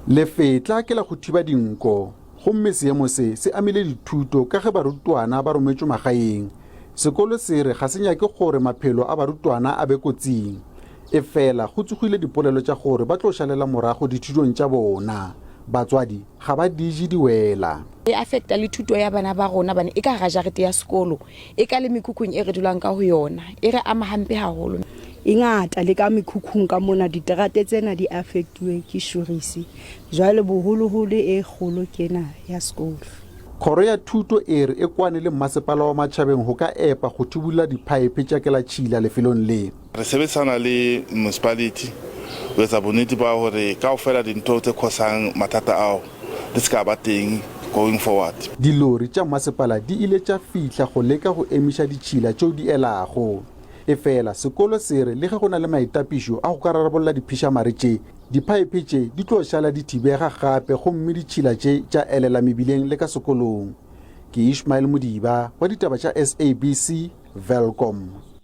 Lefetla ke la go thiba dinko, gomme seemo se se amile dithuto ka ge barutwana ba rometšwe magaeng. Sekolo se re ga se nyake gore maphelo a barutwana a be kotsing. Efela go tsogile dipolelo tša gore ba tlo šalela morago dithutong tša bona. Batswadi ga ba di je di wela. E affecta le thuto ya bana ba rona bane e ka hara jarete ya sekolo, e ka le mekhukhung e re dulang ka ho yona. E re ama hampe haholo. E ngata le ka mekhukhung ka mona diterate tsena di affectuwe ke šurisi. Jwale boholoholo e kgolo ke ena ya sekolo. Kgoro ya Thuto e re e kwane le mmasepala wa Matšhabeng go ka epa go thubulla diphaephe tša kelatšhila lefelong le. Re sebedisana le municipality ho etsa bonnete ba hore kaofela dintho tse cause-ang mathata ao di se ka ba teng going forward. Dilori tša mmasepala di ile tša fihla go leka go emiša ditšhila tšeo di elago. Efela sekolo se re le ge go na le maitapišo a go ka rarabolla diphišamare tše, diphaephe tše di tlo šala di thibega gape gomme ditšhila tše tša elela mebileng le ka sekolong. Ke Ishmael Modiba wa ditaba tša SABC, Welkom.